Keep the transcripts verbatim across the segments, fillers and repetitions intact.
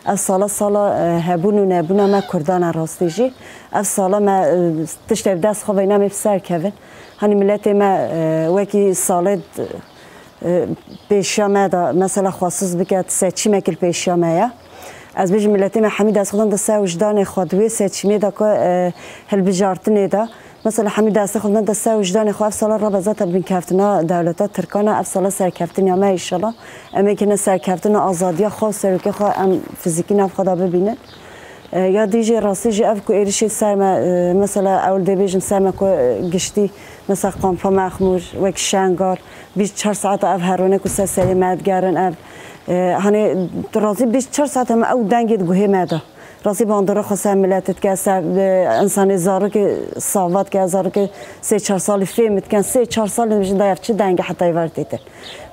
Ev sala sala e, hebûn û nebûna me Kurdan e rastî jî. Ev sala me e, tiştê bi dest xwe veyna me bi ser kevin. Hanî miletê me e, wekî salê e, pêşiya me de mesela xwesiz bike, seçîmek li pêşiya me ye. Ez bêjim miletê me hemî dest xwe dan di ser wijdanê xwe, di wê seçîmê de ku e, hilbijartinê de, mesela hemî destê xwe dan di ser wijdanê xwe. Ev sala rabe zaten binkeftina dewleta Tirkan e, ev sala serkeftiniya me înşallah. Em ê kine serkeftina azadiya xwe û serokê xwe em fizîkî nav xwe de bibînin. E, ya dî jî rastî jî ev ku êrişê ser me, e, mesela ew li dê bêjin ser me ku e, giştî, mesela kampa Mexmûr, wek Şengal, bîst çar saeta ev herone ku ser serê me digerin ev. E, hanê rastî bîst çar saeta me ew dengê di guhê me de. Rastî bandora xwe ser milet dike, ser e, insanê zarokê sava dike, zarokê sê çar salî fêm dikin, sê çar salî dibêjin da ev çi dengê heta êvar tê te.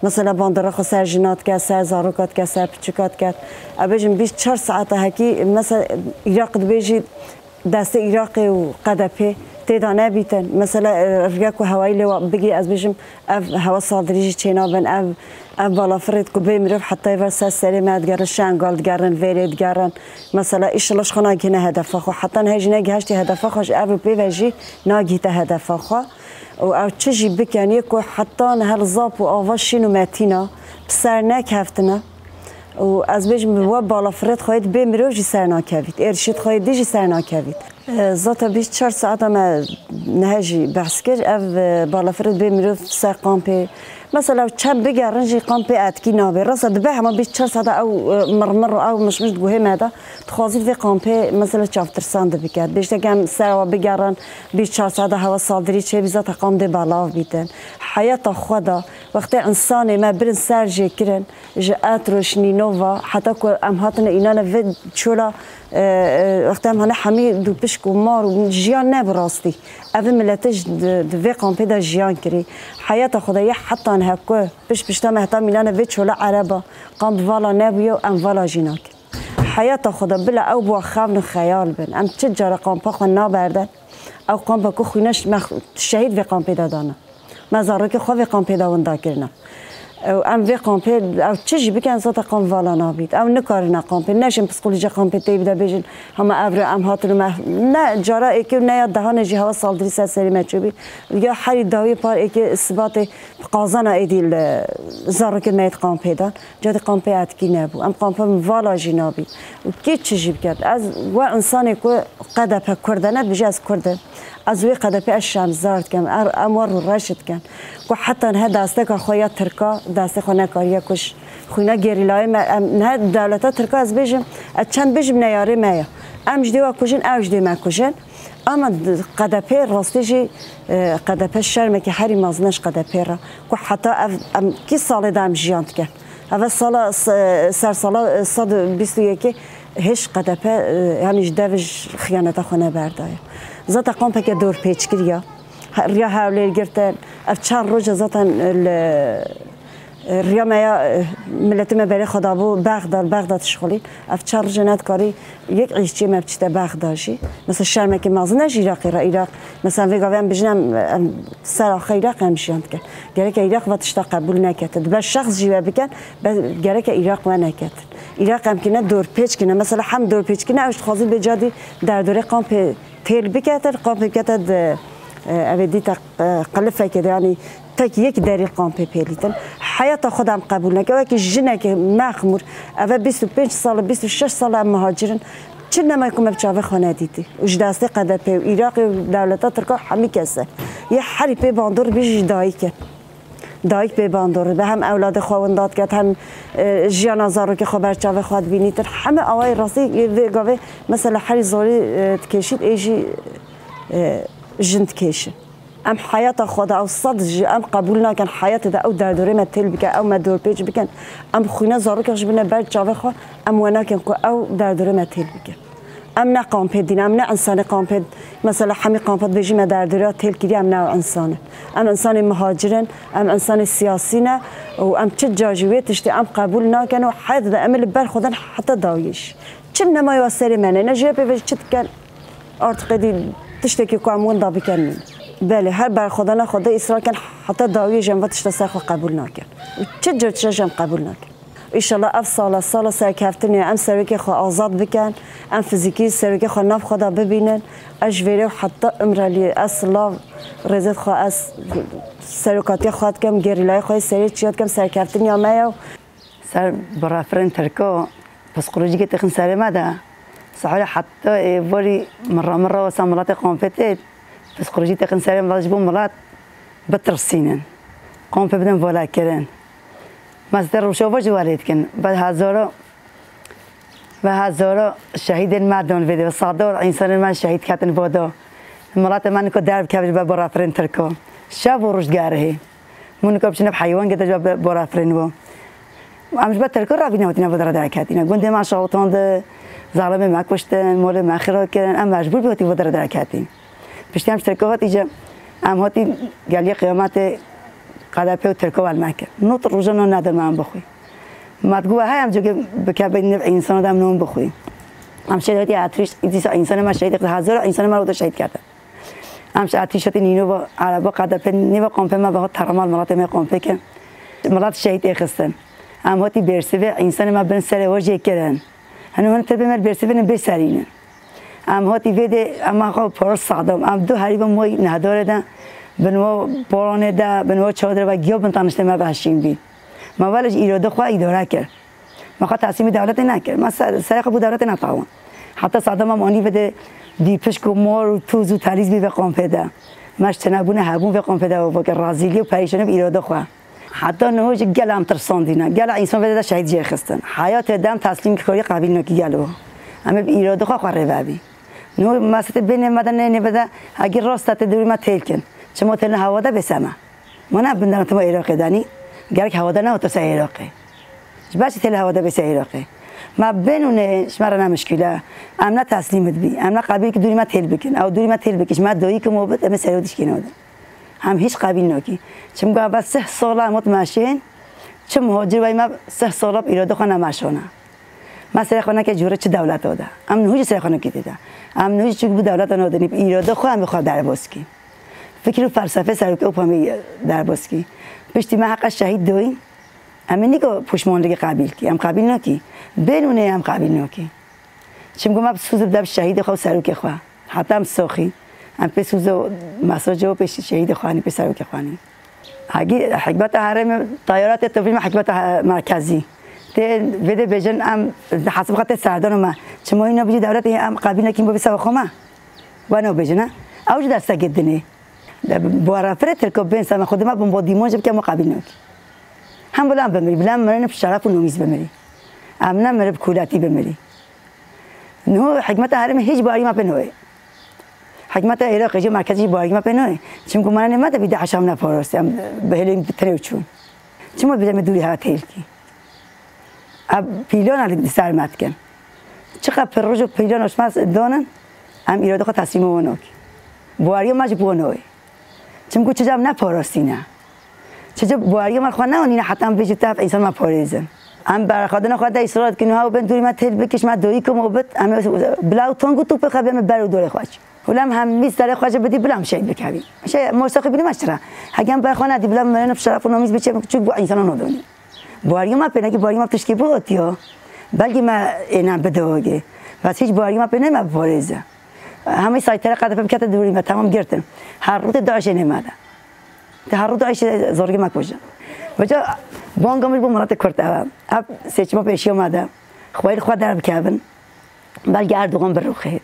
Mesela bandora xwe ser jina dike, ser zaroka dike, ser piçika dike. Ev bêjin bîst çar saeta hekî, mesela Iraq dibêjî destê Iraqê û Q D P tê de nebîtin. Mesela e, riya ku hewayî lê wa bigî, ez bêjim ev hewa saldirî jî çênabin, ev ev balafirê ku bê mirov heta êvar ser serê me digerin, Şengal digerin, vêrê digerin. Mesela înşallah ji xwe nagihine hedefa xwe. Heta niha jî negihaştî hedefa xwe, ji ev û pê ve jî nagihîte hedefa xwe. Û ew çi jî bikin, yê ku heta niha li Zap û Ava Şîn û Metîna bi ser nekeftine. Û ez bêjim, bi we balafirê xweyê bê mirov jî ser nakevît, êrişê xweyê dî jî ser nakevît. E, Zata bîst çar saeta me niha jî behs kir, ev e, balafirê bê mirov ser kampê. Mesela çend bigerin jî kampê etkî nabe. Rasa dibe hema bîst çar saeta ew e, mirmir û ew mişmiş di guhê me de. Dixwazî vê kampê mesela çavtirsan dibiket. Bêjte em ser wa bigerin, bîst çar saeta hewa saldirî çêbî, zata kam dê belav bîtin. Heyata xwe de, wextê insanê me birin ser jê kirin, ji Etroş, Nînova, heta ku em hatine înane vê çola, e, e, wextê em hane hemî dûpişk û mar û jiyan ne bi rastî. Ev miletê ji di, di vê kampê de jiyan kirî. Heyata xwe de yê heta niha ku pişt pişta me heta mînane vê çola ereba, kamp vala nebûye û em vala jî nakin. Heyata xwe de bila ew bûa xevn û xeyal bin. Em çi cara kampa xwe naberdin. Ew kampa ku xwîne ş-, me x-, şehîd vê kampê de dana. Me zarokê xwe vê kampê de winda kirine. Ew em vê kampê, ew çi jî bikin, zata kamp vala nabît. Ew nikarine kampê, neşin psîkolojî kampê tê bide bêjin, hema ev re em hatin û me, ne cara êkê û ne ya dehanê jî hewa saldirî ser serê me çûbî. Ya herî dawî par êkê sibatê qazana êdî li zarokê me yê di kampê de. Cadî kampê etkî nebû. Em kampa min vala jî nabî. Û kê çi jî biket? Ez we insanê ku Q D P Kurd e, ne dibêje ez Kurd im. Ez wê Q D P ez şermzar dikim. Er, em we rûreş dikin. Ku heta niha desteka xwe ya Tirka, destê xwe nekariye ku ji xwîna gerîlayê me, em niha dewleta Tirka ez bêjim, ez çend bêjim neyarê me ye. Em ji dê we kujin, ew ji dê me kujin. Ama d-, Q D P rastî jî, e, Q D P şermekî herî mezin e ji Q D P re. Ku heta ev, em kî salê de em jiyan dikin. Ev e sala, se-, ser sala, e, sed û bîst û yekê hêj Q D P, e, yanî ji dev ji xiyaneta xwe neberdaye. Zaten kampeke dorpêçkirî ya. He-, riya Hewlêr girtin. Ev çar roja zaten, e, li, e, riya me ya, e, miletê me berê xwe dabû Bexda, li Bexda dişixulîn. Ev çar roja nedikarî yek îşçiyê me biçîte Bexda jî. Mesela şermekê mezin e ji Iraqê re. Iraq, mesela vê gavê em bijin em, em ser axa Iraq em jiyan dikin. Gereke Iraq va tişta qebûl nekete. Dibe şexs jî we bikin, be gereke Iraq we neketin. Iraq em kine dorpêç kine. Mesela hem dorpêç kine, ew ji dixwazin bê cadî derdorê kampê têl biketin, kampê bikete di, e, evê dîte, e, qilifekê de, yanî tek yek derî kampê pêlîtin. Heyata xwe de em qebûl neke. Wekî jinekê mexmûr, eve bîst û pênc sal, bîst û şeş sal em muhacir in. Çi nema ku me bi çavê xwe nedîtî. Û ji destê Q D P û Iraqê û dewleta Tirka hemî kes e. Yê herî pê bandor bî jî dayik e. Dayik pê bandor dibe, hem ewladê xwe winda diket, hem, e, jiyana zarokê xwe ber çavê xwe dibînîtin. Heme awayê rastî vê gavê mesela herî zorî, e, dikêşît, ê jî, e, jin dikêşin. Em heyata xwe de ew sed jî em qebûl nakin, heyatê de ew derdorê me têl bike, ew me dorpêç bikin. Em xwîna zarokek jî bine ber çavê xwe, em we nakin ku ew derdorê me têl bike. Em ne kampê dîn, em ne insanê kampê, mesela hemî kampa dibêjî me derdorê têl kiriye, em ne ew insan in. Em insanê muhacir in, em insanê siyasî ne û em çi car jî wê tiştê em qebûl nakin û heyatê de em ê li ber xwe din heta dawiyê jî. Çi nema ya serê me ne, ne jê pê ve çi dikin, artık êdî tiştekî ku em winda bikin nîne. Belê, her berxwedana xwe de îsrar kin heta dawiyê jî em va tişta ser xwe qebûl nakin. Û çi car tişta jî em qebûl nakin. Înşallah ev sala, sala serkeftinê, em serokê xwe azad bikin, em fizîkî serokê xwe nav xwe de bibînin. Ez ji vêrê û heta imreliyê ez silav, rêzet xwe ez serokatiya xwe dikim, gerîlayê xwe yê serê çiya dikim, serkeftin ya me ye. Ser birafirên Tirko, psîkolojîkê têxin serê me de, sehûlê heta êvarî mirra mirra wesa miletê kompê tê, psîkolojî têxin serê milet ji bo milet bitirsînin. Kompê bidin volekirin. Me sitê rûşova jî welê dikin. Ve hezara, ve hezara şehîdên me don vê de, ve sada însanên me şehîd ketin voda. Miletê me niko derbikeve ji ber birafirên Tirko. Şev û roj digerihê. Min niko biçine bi heywan gede ji ber birafirên wan. Em ji ber Tirko re vî newtîne voda re dereketîne. Gundê me şewitand, zalimê me kuştin, molê me xira kirin. Em mecbûr bî hatî voda re dereketîn. Piştî em ji Tirko hatî ce, em hatî geliyê qiyametê qedepê û Tirko welme kir. Not rojana nedin me em bixwî. Me digot we heye em cokê bikevin nêv însana de em non bixwî. Em şehîd hatî etrîş, dîsa însanê me şehîd, hezara însanê me rota şehîd kerdin. Em ji etrîş hatî nîno ve ereba qedepê nêva kompê me ve hat termal miletê me kompê ke. Milet şehîd êxistin. Em hatî bersivê însanê me bin serê we jê kirin. Henu hin tirbê me bersivê ne bê serînin. Em hatî vê de em xwe pir sadam. Em du herî bin moy nehdarê de, bin we poranê de, bin we çadire ve giya bin taniştê me ve hişîn bî. Me wele ji îrode xwe îdare kir. Me xwe teslîmî dewletê nekir. Me ser, serê xwe bû dewletê netawan. Heta sadam em anî vê de dîpişk û mor û tûz û telîz bî vê kompê de. Me ji çinebûne hebûn vê kompê de û veke razîlî û perîşanî bi îrode xwe. Heta niho jî gel em tirsandîne. Gel însan vê de şehîd jê xistin. Heyatê dem teslîm karî qebîl nakî gel û. Em ê bi îrode xwe xwe rêve bî. Niho me sitê bênê me de nênê vê de hegî rast te dûrî me têl kin. Çima têlin hewa de bê seme. Ma ne binderan tima Iraqê de nî. Gerek hewa de ne otur ser Iraqê. Ji ber çi têlin hewa de bê ser Iraqê. Me bênûnê ji me re ne mişkîle. Em ne teslîm dibî. Em ne qebîl ki dûrî me têl bikin. Ew dûrî me têl bikin. Ji me doyî kim û bit, em ê serê dişkîne de. Em hîç qebîl nakî. Çimka ve sih sala em ot meşên, çim ho cir wey me sih sala bi îrode xwe nemeşana. Me serê xwe neke cûre çi dewleto de. Em niho jî serê xwe nekî tê de. Em niho jî çûk bi dewleta nodinî, bi îrode xwe em ê xwe derbas kî. Fikir û felsefê serokê û pamê derbas kî. Piştî me heqa şehîd doyî, em ê nîko puşmanligî qebîl kî. Em qebîl nakî. Bênûnê em qebîl nakî. Çimku me bi sûz bide bi şehîdê xwe û serokê xwe. Heta em soxî. Em pê sûz û mesajê û pê şehîdê xwe anî pê serokê xwe anî. Hegî hikmeta herêmê tayara tê tovî me hikmeta he-, merkezî. Tê vê dê bêjin em hesib xwe tê serdano me. Çima wî nebijî dewletê em qebîl nekin bo vî sewa xwe me. We nebêjin he. Ew jî destekê dinê. De bi, bi warafirê Tirko bên seme xwe dima bombardîman jî bike me qebîl nekî. Hem bila em bimirî, bila em mirin bi şeref û nomîz bimirî. Em ne miri bi kûletî bimirî. Niho hikmeta herêmê hîç barî me pê nayê. Hikmeta Iraqê jî merkezî jî barî me pê nayê. Çimku me ne me de bî DAIŞ em neparastî, em bi hêlên bi tirê çûn. Çima bî me dûrî ha têlkî? Ev pîlana li ser me dikin. Çiqa pir roj û pîlana ji me danin, em îrade xwe teslîma wan nakî. Baweriya me ji bo wan nayê. Çimku çica em neparastîne. Çica baweriya me xwe neanîne heta em bêjin tev însan me parêzin. Em berxwedina xwe de îsrar dikin û hew bên dûrî me têl bikiş me doyî kim û bit, em ê bila û tong û topê xwe bê me ber û dorê xwe çi. Hûlem hemî serê xwe ji bidî bila em şehîd bikevî. Şey, mosa xwe bînî me çira. Heke em berxwe nedî bila em mirin bi şeref û nomîz biçe çûk bo însanan odonî. Baweriya me pê nekî, baweriya me tişkî bo otiyo. Belkî me êne bidogê. Bes hîç baweriya me pê ne me biparêze. Hemî saytere qedefe bikete dûrî me, temam girtin. Her rûtê DAIŞê nê me de. Te her rûtê DAIŞê zorgê me kujin. Veca banga min bo miletê Kurd ev e. Ev seçima pêşiya me de. Xweyr xwe derbikevin. Belkî Erdogan birûxê.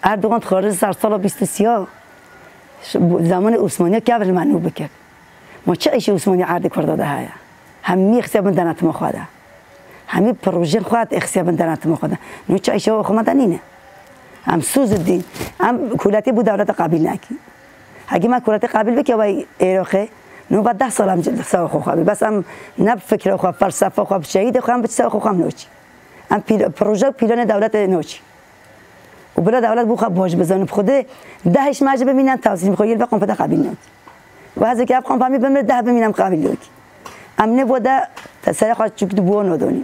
Erdogan dixwaze ser sala bîst û sîya ş-, bu zemanê Osmaniya kevir li me nû bike. Ma çi îşê Osmaniya erdê Kurda de heye? Hemî xistiya bin denetima xwe de. Hemî projeyên xwe xistiya bin denetima xwe de. Nû çi îşê xwe me de nîne. Em sûz dîn. Em kûletî bû dewlete qebîl nekî. Hegî me kûletî qebîl bike wey Êroxê, nû ve deh sal em sewa xwe xwe bî. Bes em ne bi fikra xwe, felsefa xwe, bi şehîdê xwe em bi sewa xwe xwe em noçî. Em pîl-, proje û pîlanê dewletê noçî. Û bila dewlet bû xwe baş bizanî, bi Xwedê deh hişmar jî bimînin, tevzîn bi xwe yê li vê kompeta xwe bînin. Û hezekî ev kompa mî bimir, deh bimînin, em xwe bîlokî. Em ne bo de te serê xwe çûk di bo nodonî.